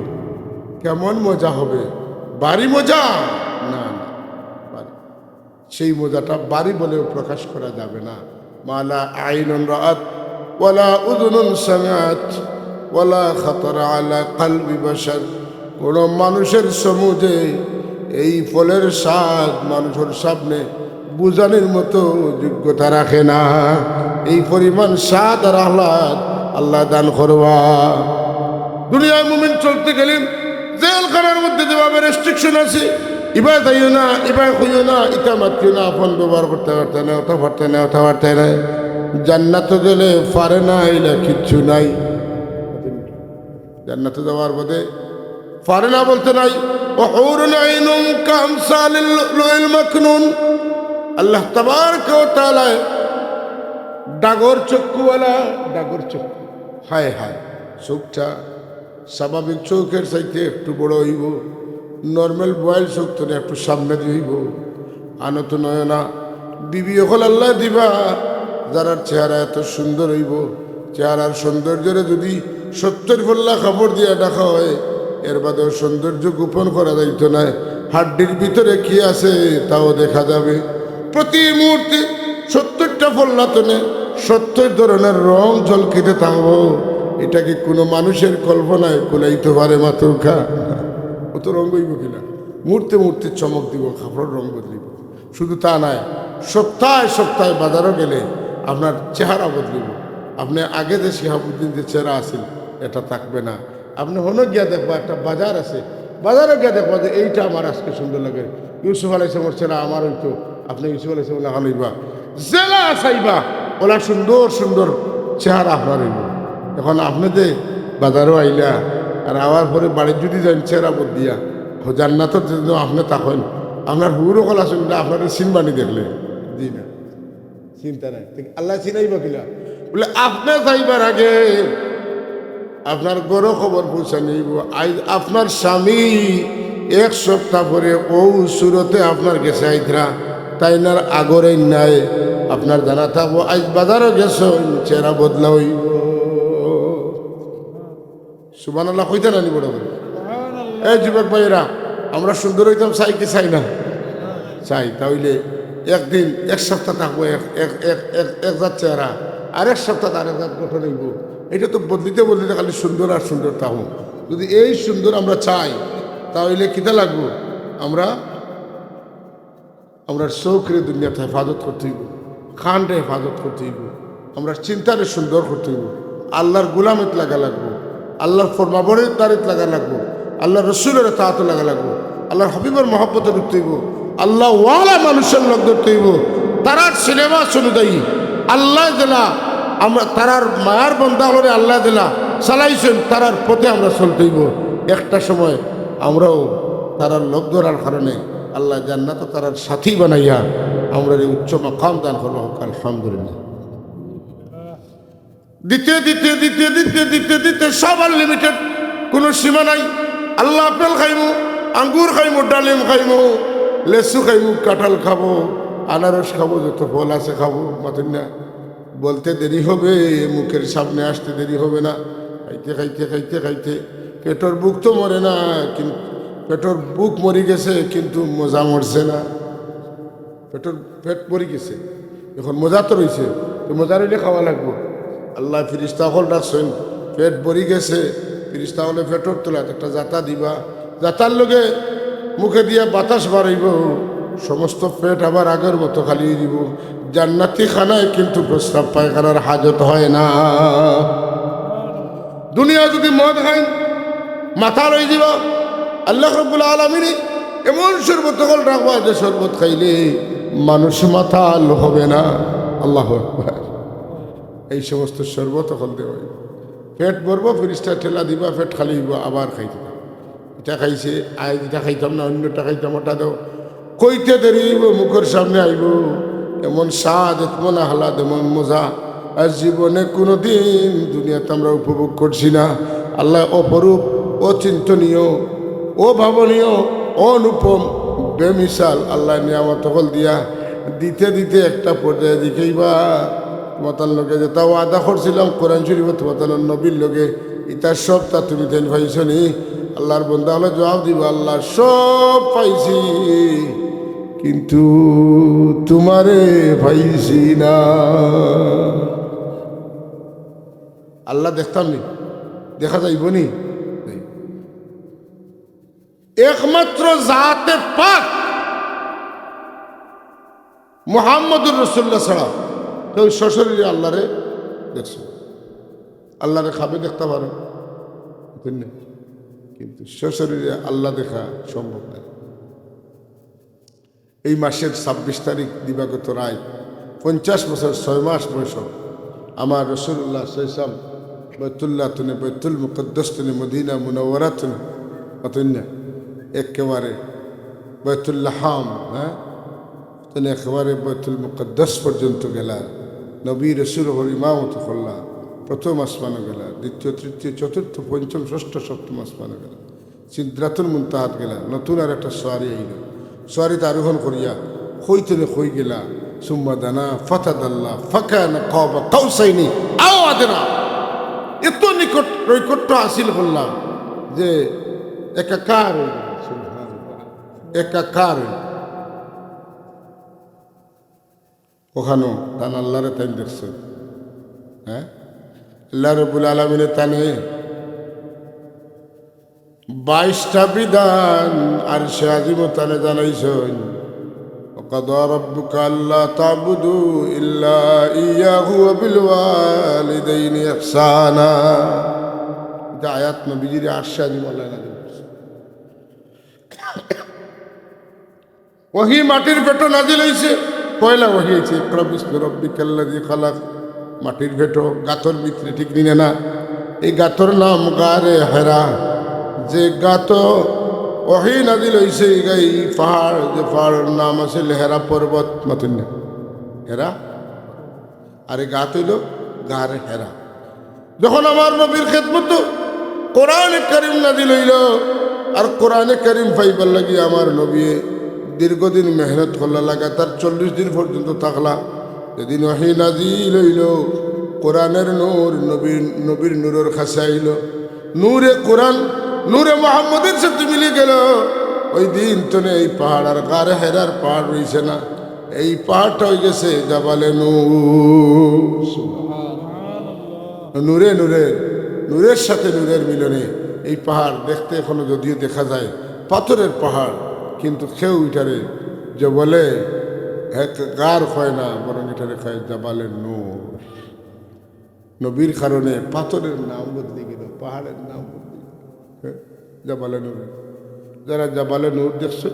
কেমন মজা হবে? বাড়ি মজা? না, না, বাড়ি। সেই মজাটা বাড়ি বলেও প্রকাশ করা যাবে না। মা লা আইনুন রাআত, ওয়ালা উযুনুন সামিআত, ওয়ালা খাতারা আলা কালবি বাশার। কোনো মানুষের সমুজে এই ফলের স্বাদ মানুষের সামনে বুঝানির মতো যোগ্যতা রাখে না। এই পরিমাণ স্বাদ আর আহ্লাদ আল্লায় দান করবা। দুনিয়ার মুমিন চলতে গেলে জেলখানার মধ্যে যেভাবে রেস্ট্রিকশন আছে, ইবায় যাইও না, ইবায় কইও না, ইতা মাতিও না, ফোন ব্যবহার করতে পারতে না, ওটা পারতে না, ওটা পারতে না। জান্নাতো গেলে পারে না, ইলা কিচ্ছু নাই। জান্নাতে যাওয়ার বাদে পারে না বলতে নাই। ওয়া হুরুন আইনুন কামসালিল লুলুইল মাকনুন। আল্লাহ তাবারাকা ওয়া তাআলায় ডাগর চক্ষুওয়ালা, ডাগর চক্ষু। হায় হায়, চোখটা স্বাভাবিক চোখের চাইতে একটু বড় অইবো, নরমাল বয়েল চোখ তো একটু সামনেদি অইবো। আনত নয়না বিবি অকল আল্লায় দিবা, যারার চেহারা এত সুন্দর অইবো, চেহারার সৌন্দর্যরে যদি সত্তর পল্লা কাপড় দিয়া ঢাকা হয়, এর বাদেও সৌন্দর্য গোপন করা যাইতো নায়। হাড্ডির ভিতরে কি আছে তাও দেখা যাবে। প্রতি মুহূর্তে সত্তরটা পল্লা তনে সত্তর ধরনের রং ঝলকিতে থাকবো। এটা কি কোনো মানুষের কল্পনায় কুলাইতে পারে? মাতুক্কা, অত রং অইবো কিনা? মুহূর্তে মুহূর্তে চমক দিবো, কাপড়র রং বদলিবো। শুধু তা নায়, সপ্তাহে সপ্তাহে বাজারো গেলে আপনার চেহারা বদলিবো। আপনে আগে যে শিহাবুদ্দিন যে চেহারা আছিল, এটা থাকবে না। আপনে হনো গিয়া দেখবা, একটা বাজার আছে, বাজারো গিয়া দেখবা যে এইটা আমার আজকে সুন্দর লাগে, ইউসুফ আলাইহিস সালামর চেহারা আমার অইতো, আপনে ইউসুফ আলাইহিস সালামর লাখান অইবা। যেলা চাইবা, ওলা সুন্দর সুন্দর চেহারা আপনার অইবো। এখন আপনে যে বাজারো আইলা, আর আওয়ার পরে বাড়িত যদি যাইন চেহারা বদলিয়া, জান্নাতর জন্য আপনে থাকইন, আপনার হুর অকল আছইন না, আপনারে চিনবানি দেখলে। জি না, চিন্তা নাই। ঠিক আল্লায় চিনাইবা কিলা? বলে, আপনে যাইবার আগে আপনার ঘরো খবর পৌঁছানি অইবো। আইজ আপনার স্বামী এক সপ্তাহ পরে অউ সুরতে আপনার গেছে আইতরা, তাইন আর আগর এইন নাই। আপনার জানা থাকবো, আইজ বাজারো গেছইন, চেহারা বদলা অইবো। সুবহানাল্লাহ কইতা নানি বড় করি? এই যুবক ভাইয়েরা, আমরা সুন্দর অইতাম চাই কি চাই না? চাই। তা অইলে একদিন, এক সপ্তাহ থাকবো এক, এক, এক, এক, এক জাত চেহারা, আরেক সপ্তাহ আরেক জাত গঠন অইবো। এটা তো বদলিতে বদলিতে খালি সুন্দর আর সুন্দর থাকবো। যদি এই সুন্দর আমরা চাই, তা অইলে কিতা লাগবো? আমরা আমরার চোখরে দুনিয়াত হেফাজত করতে অইবো, কানরে হেফাজত করতে অইবো, আমরার চিন্তারে সুন্দর করতে অইবো, আল্লার গোলামিত লাগা লাগবো, আল্লার ফরমাবরদারিত লাগা লাগবো, আল্লার রসুলর ইতাআতো লাগা লাগবো, আল্লার হাবিবর মহব্বতো ঢুকতে অইবো, আল্লাওয়ালা মানুষর লগ ধরতে অইবো, তারার সিলেবাস অনুযায়ী আল্লায় যেলা আমরা তারার মায়ার বন্দা অকলরে আল্লায় যেলা চালাইছইন, তারার পথে আমরা চলতে অইবো। একটা সময় আমরাও তারার লগ ধরার কারণে আল্লায় জান্নাতো তারার সাথী বানাইয়া আমরারে উচ্চ মাকাম দান করবা। হক আলহামদুলিল্লাহ। দিতে দিতে দিতে দিতে দিতে দিতে সব আনলিমিটেড, কোনো সীমা নাই। আল্লাহ আপেল খাইমু, আঙ্গুর খাইমু, ডালিম খাইমু, লেচু খাইমু, কাঁঠাল খাবো, আনারস খাবো, যত ফল আছে খাবো। মাতইন না, বলতে দেরি হবে, মুখের সামনে আসতে দেরি হবে না। খাইতে খাইতে খাইতে খাইতে পেটর ভুক তো মরে না, কিন্তু পেটর ভুক মরি গেছে, কিন্তু মজা মরছে না। পেটর, পেট মরি গেছে, এখন মজা তো রইছে। তো মজার অইলে খাওয়া লাগবো। আল্লায় ফিরিস্তা অকল ডাকছইন, পেট ভরি গেছে, ফিরিস্তা অকলে পেটর তলাত একটা জাতা দিবা, জাতার লগে মুখে দিয়া বাতাস বাড়াইবো, সমস্ত পেট আবার আগের মতো খালি অই যিবো। জান্নাতি খানায় কিন্তু প্রস্রাব পায়খানার হাজত হয় না। দুনিয়া যদি মদ খাইন, মাতাল অই যিবা। আল্লাহ রব্বুল আলামিনে এমন শরবত অকল রাখবা যে শরবত খাইলে মানুষ মাতাল হবে না। আল্লাহু আকবার। এই সমস্ত শরবত অকল দেওয়া অইবো। পেট ভরবো, ফিরিস্তা ঠেলা দিবা, পেট খালি অইবো, আবার খাইতে থাকো। ইটা খাইছে, আইজ ইটা খাইতাম না, অইন্যটা খাইতাম, ওটা দেও। কইতে দেরি অইবো, মুখর সামনে আইবো। এমন স্বাদ, এমন আহ্লাদ, এমন মজা, আর জীবনে কুনুদিন দুনিয়াত আমরা উপভোগ করছি না। আল্লায় অপরূপ, অচিন্তনীয়, অভাবনীয়, অনুপম, বেমিসাল আল্লায় নিয়ামত অকল দিয়া দিতে দিতে একটা পর্যায়ে দেখাইবা। তুমাতার লগে যেটা ওয়াদা করছিলাম কোরআন শরীফে, তুমাতার নবীর লগে, ইতা সবতা তুমিতাইন পাইছো নি? আল্লাহর বন্দা অকলে জবাব দিবা, "আল্লাহ, সব পাইছি, কিন্তু তুমারে পাইছি না।" আল্লাহ দেখতাম নি? দেখা যাইবো নি? একমাত্র জাতে পাক মুহাম্মদুর রাসূলুল্লাহ ছাড়া কেউ সশরীরে আল্লাহরে দেখছে না। আল্লাহরে খাবে দেখতা পারো, বুঝলেন? কিন্তু সশরীরে আল্লাহ দেখা সম্ভব নায়। এই মাসের ছাব্বিশ তারিখ দিবাগত রাইত, পঞ্চাশ বছর ছয় মাস বয়স আমার রাসূলুল্লাহ সাল্লাল্লাহু আলাইহি ওয়াসাল্লাম বাইতুল্লাহ তুনে, বাইতুল মুকাদ্দাস তুনে, মদিনা মুনাওয়ারা তুনে, অতন্য একেবারে বাইতুল্লাহাম, হ্যাঁ, তুনে একেবারে বাইতুল মুকাদ্দাস পর্যন্ত গেলা। নবী রাসূল অকলর ইমামত করলা, প্রথম আসমানো গেলা, দ্বিতীয়, তৃতীয়, চতুর্থ, পঞ্চম, ষষ্ঠ, সপ্তম আসমানো গেলা। সিদরাতুল মুনতাহাত গেলা, নতুন আর একটা সওয়ারি আইলো। সওয়ারিত আরোহণ করিয়া কই তুনে কই গেলা, সুম্মা দানা ফাতাদাল্লা ফাকানা কাবা কাউসাইনি আও আদনা। এত নিকট নৈকট্য হাসিল করলা যে একাকার অই গেলা। সুবহানাল্লাহ। একাকার অই গেলা। অখানো তান আল্লাহরে তাইন দেখছইন, হ্যাঁ? আল্লাহ রব্বুল আলামিনে তানে বাইশটা বিধান আরশে আজিমো তানে জানাইছইন। وقضى ربك ألا تعبدوا إلا إياه وبالوالدين إحسانا। ইটা আয়াত নবীজিরে আরশে আজিমো আল্লায় নাজিল করছে। ওহী মাটির পেটো নাজিল অইছে, পয়লা ওহী অইছে, "ইকরা বিসমি রাব্বিকাল্লাযী খালাক।" মাটির পেটো, গাতর ভিতরে, ঠিক নি না? এই গাতর নাম গারে হেরা। যে গাতো ওহী নাজিল অইছে, এই পাহাড়, যে পাহাড়র নাম আছিল হেরা পর্বত, মাতুন না? হেরা। আর এই গাত অইলো গারে হেরা। যখন আমার নবীর খেদমতো কোরআনে কারীম নাজিল অইলো, আর কোরআনে কারীম পাইবার লাগি আমার নবীয়ে দীর্ঘদিন মেহনত করলা, লাগাতার চল্লিশ দিন পর্যন্ত থাকলা। যেদিন ওহী নাজিল অইলো, কোরআনের নূর নবীর, নবীর নূরর কাছে আইলো, নূরে কোরআন, নূরে মুহাম্মদের সাথে মিলি গেলো। ওই দিন তনে এই পাহাড় আর গারে হেরার পাহাড় রইছে না, এই পাহাড়টা অই গেছে জাবালে নূর। নূরে নূরে, নূরের সাথে নূরের মিলনে এই পাহাড় দেখতে এখনো যদিও দেখা যায় পাথরের পাহাড়, কিন্তু কেউ ইটারে জবলে এক গার কয় না, বরং ইটারে কয় জাবালে নূর। নবীর কারণে পাথরের নাম বদলি গেলো, পাহাড়ের নাম বদলি গেলো। হ্যাঁ, জাবালে নূর। যারা জাবালে নূর দেখছো,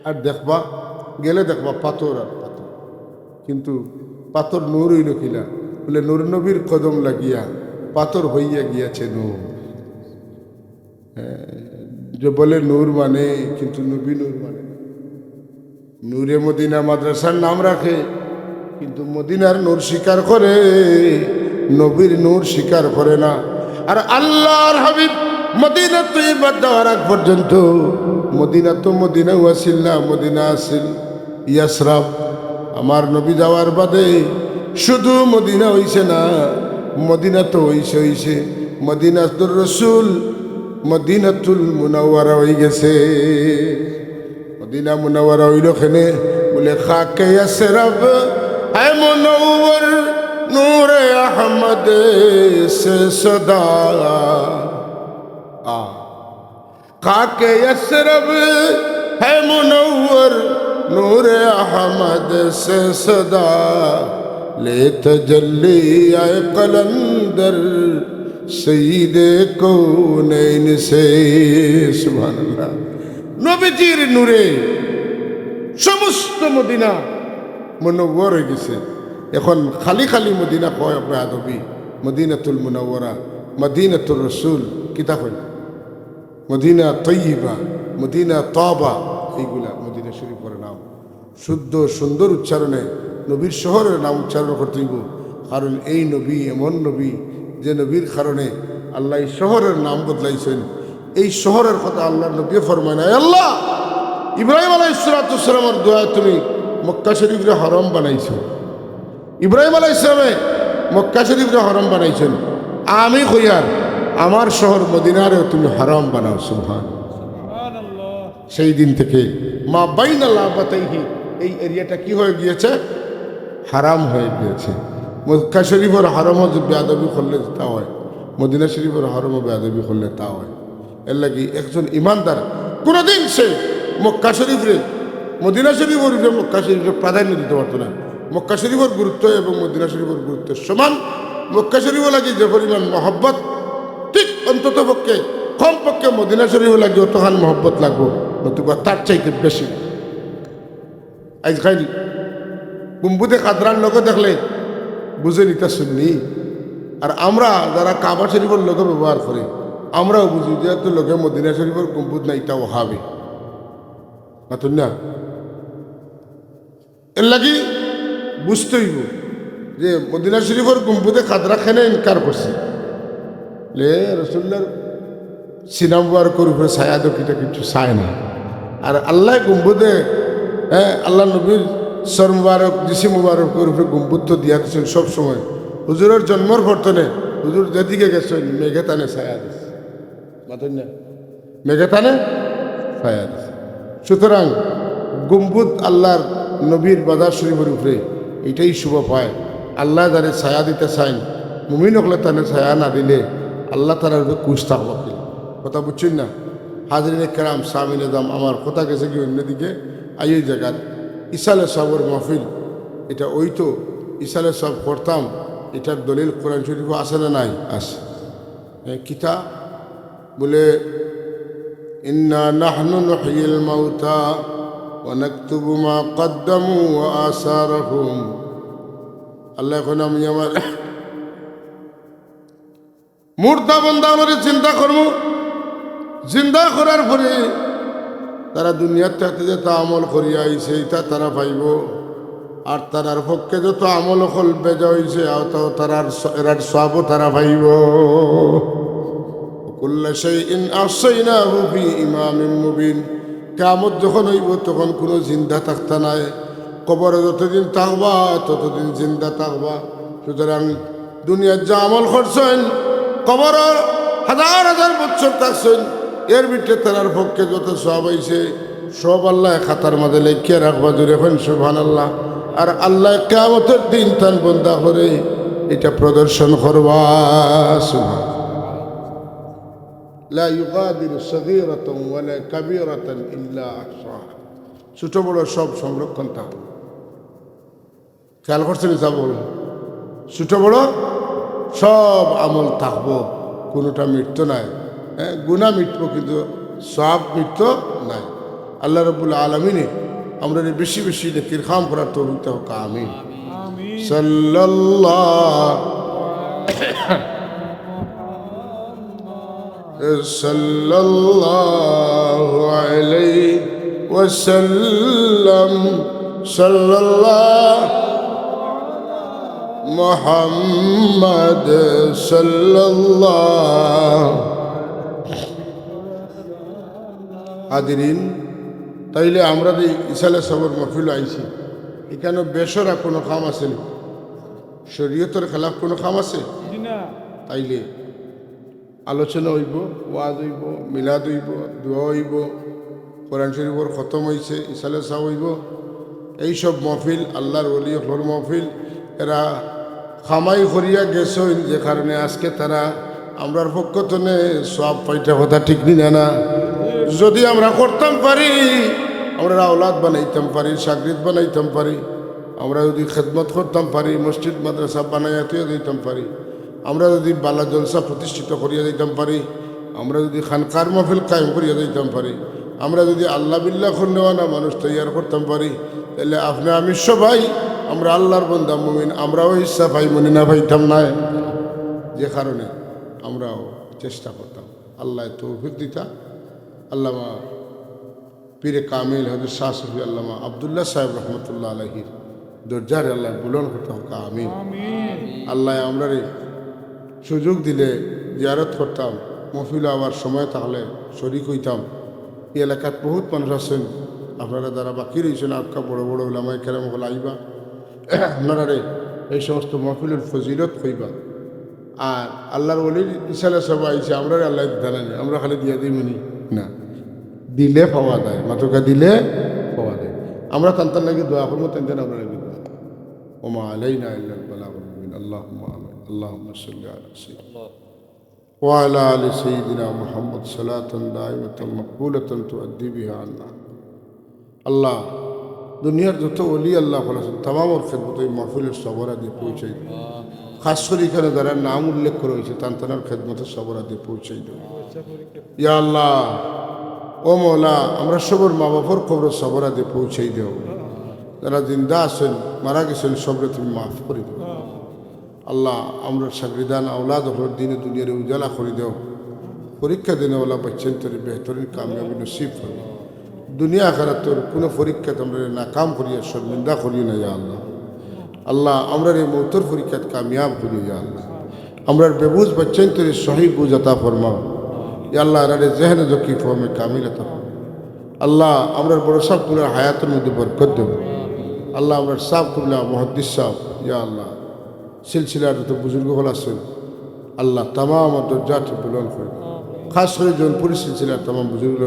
আর দেখবা, গেলে দেখবা পাথর আর পাথর। কিন্তু পাথর নূর অইলো কিলা? বলে, "নূর নবীর কদম লাগিয়া পাথর হইয়া গিয়াছে নূর।" হ্যাঁ, যে বলে নূর মানে, কিন্তু নবী নূর মানে না। নূরে মদিনা মাদ্রাসার নাম রাখে, কিন্তু মদিনার নূর স্বীকার করে, নবীর নূর স্বীকার করে না। আর আল্লাহর হাবিব মদিনা তৈয়বা যাওয়ার আগ পর্যন্ত মদিনা তো মদিনাউ আছিল না, মদিনা আছিল ইয়াসরাব। আমার নবী যাওয়ার বাদে শুধু মদিনা অইছে না, মদিনা তো অইছে, অইছে, মদিনাতুর রসুল মদিনাতুল মুনাওয়ারা অই গেছে। মদিনা মুনাওয়ারা অইলো কেনে? বলে, "খাকে ইয়াসরাব ہے منور نور احمد سے صدا، آ، خاک یثرب ہے منور نور احمد سے صدا، لے تجلی اے قلندر سید کونین سے۔ সুবহানাল্লাহ। নবীজির নূরে সমস্ত মদিনা মুনাওয়ার অই গেছে। এখন খালি খালি মদিনা কয় বেয়াদবি। মদিনাতুল মুনাওয়ারা, মদিনাতুর রসুল, কিতা কয়? মদিনা তৈয়বা, মদিনা তবা, এইগুলা মদিনা শরীফর নাম। শুদ্ধ সুন্দর উচ্চারণে নবীর শহরের নাম উচ্চারণ করতে অইবো, কারণ এই নবী এমন নবী যে নবীর কারণে আল্লায় এই শহরের নাম বদলাইছইন। এই শহরের কথা আল্লার নবীয়ে ফরমাইন, "এ আল্লাহ, ইব্রাহিম আলাইহিস সালাতু ওয়াস সালামর দোয়ায় তুমি মক্কা শরীফরে হরম বানাইছো।" ইব্রাহিম আলাইহিস সালামে মক্কা শরীফরে হরম বানাইছইন, আমি কইয়ার আমার শহর মদিনারেও তুমি হরম বানাও। সুবহান। সেই দিন থেকে মা বাইনা লাবাতাইহি, এই এরিয়াটা কি হয়ে গিয়েছে? হারাম হয়ে গিয়েছে। মক্কা শরীফর হরমো যে বেয়াদবি করলে যেতা অয়, মদিনা শরীফর হরমো বেয়াদবি করলে তা অয়। এর লাগি একজন ইমানদার কোনোদিন সে মক্কা শরীফরে, মদিনা শরীফর উপরে মক্কা শরীফরে প্রাধান্য দিতে পারতো না। মক্কা শরীফর গুরুত্ব এবং মদিনা শরীফর গুরুত্ব সমান। মক্কা শরীফর লাগি যে পরিমাণ মহব্বত, ঠিক অন্তত পক্ষে, কম পক্ষে মদিনা শরীফর লাগি অতখান মহব্বত লাগবো, নতুবা তার চাইতে বেশি। আইজকাইল গম্বুজে খাদরার লগে দেখলে বুঝইন ইতা সুন্নি। আর আমরা যারা কাবা শরীফর লগে ব্যবহার করি, আমরাও বুঝি যে এত লগে মদিনা শরীফর গম্বুজ নাই, ইতা ওহাবি। মাতুন না? এর লাগি বুঝতে অইবো যে মদিনা শরীফর গম্বুজে খাদরা কেনে ইনকার করছে। লে রসুল্লার সিনা মুবারকর উপরে ছায়া দেউক, ইটা কিচ্ছু চায় না। আর আল্লায় গম্বুজে, হ্যাঁ, আল্লার নবীর সর মুবারক, জিসিম মুবারকর উপরে গম্বুজ তো দিয়া দিছইন সব সময়। হুজুরর জন্মর পর তনে হুজুর যেদিকে গেছইন, মেঘে তানে ছায়া দিছে। মাতুন না? মেঘে তানে ছায়া দিছে। সুতরাং গম্বুজ আল্লার নবীর বাজার শরীফর উপরে ইটাই শোভা পায়। আল্লায় যারে ছায়া দিতা চাইন, মুমিন অকলে তানে ছায়া না দিলে আল্লাহ তাআলার উপরে খুশ থাকবা কিলা? কথা বুঝছইন না? হাজিরিনে কেরাম, সামিনে দাম, আমার কথা গেছে কি অন্যদিকে, আই ওই জাগাত ইসালে সওয়াবর মাহফিল, ইটা অইতো, ইসালে সওয়াব করতাম, ইটার দলিল কোরআন শরীফো আছে না নাই? আছে। এ, কিতা? বলে, "ইন্না নাহনু নুহয়িল মাউতা ওয়া নাকতুবু মা কদ্দামু ওয়া আসারাহুম।" আল্লায় কইন, "আমি আমার মুর্দা বন্দা অকলরে জিন্দা করমু, জিন্দা করার পরে তারা দুনিয়াত থাকতে যেতা আমল করিয়া আইছে, ইতা তারা পাইবো। আর তারার পক্ষে যত আমল অকল বেজা অইছে, অতাও তারার স-, এরার সওয়াবও তারা পাইবো।" "কুল্লা শাইইন আহসাইনাহু ফি ইমামিম মুবিন।" কিয়ামত যখন অইবো, তখন কুনু জিন্দা থাকতা নায়। কবরো যতদিন থাকবা, ততদিন জিন্দা থাকবা। সুতরাং দুনিয়াত যে আমল করছইন, কবরো হাজার হাজার বছর থাকছইন, এর ভিতরে তারার পক্ষে যত সওয়াব অইছে, সব আল্লায় খাতার মাঝে লেখিয়া রাখবা। জোরে কইন সুবহানাল্লাহ। আর আল্লায় কিয়ামতর দিন তান বন্দা অকলরে ইটা প্রদর্শন করবা। সুবহান। লা ইউগাদিরু সগীরাতান ওয়ালা কাবীরাতান ইল্লা আহসাহা। ছোট বড় সব সংরক্ষণ থাকবো। খেয়াল করছইন নি? সব বলুন, ছোট বড় সব আমল থাকবো, কুনুটা মিটতো নায়। হ্যাঁ, গুনা মিটবো, কিন্তু সওয়াব মিটতো নায়। আল্লাহ রাব্বুল আলামিনে আমরারে বেশি বেশি নেকির কাম করার তৌফিক দেউক্কা, আমিন। আমিন। সাল্লাল্লাহু সাল্লাল্লাহু আলাইহি ওয়াসাল্লাম, সাল্লাল্লাহু মুহাম্মদ সাল্লাল্লাহু। হাজিরিন, তাইলে আমরা যে ইসালে সওয়াবর মাহফিল আইছি, ইখানো বেশরম কুনু কাম আছে নি? শরীয়তর খেলাফ কুনু কাম আছে? জি না। তাইলে আলোচনা অইবো, ওয়াজ অইবো, মিলাদ অইবো, দোয়া অইবো, কোরআন শরীফর খতম অইছে, ইসালে সওয়াব অইবো। এইসব মহফিল, আল্লাহর ওলি অকলর মহফিল, এরা কামাই করিয়া গেছইন, যে কারণে আজকে তারা আমরার পক্ষ তনে সওয়াব পাইতা, কথা ঠিক নি না? না, যদি আমরা করতাম পারি, আমরা আওলাদ বানাইতাম পারি, শাগরিদ বানাইতাম পারি, আমরা যদি খেদমত করতাম পারি, মসজিদ মাদ্রাসা বানাইয়া থইয়া যাইতাম পারি, আমরা যদি বালা জলসা প্রতিষ্ঠিত করিয়া যাইতাম পারি, আমরা যদি খানকার মহফিল কায়েম করিয়া যাইতাম পারি, আমরা যদি আল্লাহ বিল্লাহ করনেওয়ালা মানুষ তৈয়ার করতাম পারি, তাহলে আপনে আমি সবাই আমরা আল্লাহর বান্দা মুমিন, আমরাও হিস্সা পাইমু নি না, পাইতাম নায়? যে কারণে আমরাও চেষ্টা করতাম। আল্লায় তৌফিক দিতা। আল্লামা পীরে কামিল হযরত শাহ সুফি আল্লামা আব্দুল্লাহ সাহেব রহমতুল্লাহ আলাইহির দরজারে আল্লায় বুলন্দ করতা হউক, আমিন। আল্লায় আমরারে সুযোগ দিলে জিয়ারত করতাম, মহফিল আবার সময় থাকলে শরিক অইতাম। এই এলাকাত বহুত মানুষ আছইন, আপনারা যারা বাকি রইছইন, আরকা বড় বড় উলামায়ে কেরাম অকল আইবা, আপনারারে এই সমস্ত মহফিলর ফজিলত কইবা। আর আল্লাহর ওলির ইসালে সব আইছে, আমরারে আল্লায় দিতা নায় নি, আমরা খালি দিয়া দিমু নি? না, দিলে পাওয়া যায়, মাত্র দিলে পাওয়া যায়। আমরা তান তান লাগি দোয়া করমু, তান তান আমরার লাগি দোয়া। ওমা আলাইনা ইল্লাল বালাগুল মুবিন। আল্লাহুম্মা আমিন। আল্লাহুম্মা সাল্লি আলা সাইয়্যিদিনা ওয়া আলা আলি সাইয়্যিদিনা মুহাম্মদ সালাতান দাইমাতান মাকবুলাতান তুআদ্দি বিহা আন্না। আল্লাহ, দুনিয়ার যত ওলি আল্লাহ অকল আছইন, তামামর খেদমত এই মাহফিলর সওয়াব দিয়া পৌঁছাই দেও। খাস করি এখানে যারা নাম উল্লেখ করা অইছে, তান তানর খেদমত সওয়াব দিয়া পৌঁছাই দেও। ইয়া আল্লাহ, ও মওলা, আমরা সবর মা বাপর কবর সওয়াব দিয়া পৌঁছাই দেও। যারা জিন্দা আছইন, মারা গেছইন, সবরে তুমি মাফ করি দেও। আল্লাহ, আমরার শাগরিদান আওলাদ অকলর দিনে দুনিয়ারে উজালা করি দেও। পরীক্ষা দিনেওয়ালা বাচ্চাইন্তরে বেহতরিন কামিয়াবি নসিব করো। দুনিয়া আখিরাতর কুনু পরীক্ষাত আমরারে নাকাম করিয়া শর্মিন্দা করিও না, ইয়া আল্লাহ। আল্লাহ, আমরারে মউতর পরীক্ষাত কামিয়াব করিও, ইয়া আল্লাহ। আমরার বেবুঝ বাচ্চাইন্তরে সহি বুঝ আতা ফরমাও। ইয়া আল্লাহ, এরারে জেহনে যকি ফহমে কামিল আতা ফরমাও। আল্লাহ, আমরার বড় সাব কিবলার হায়াতর মধ্যে বরকত দেও। আল্লাহ, আমরার সাব কিবলা মুহাদ্দিস সাব, ইয়া আল্লাহ, সিলসিলার যত বুজুর্গ অকল আছইন, আল্লাহ, তামাম দরজাটি বুলন্দ করি দেও। খাস করি জৌনপুরি সিলসিলার তামাম বুজুর্গ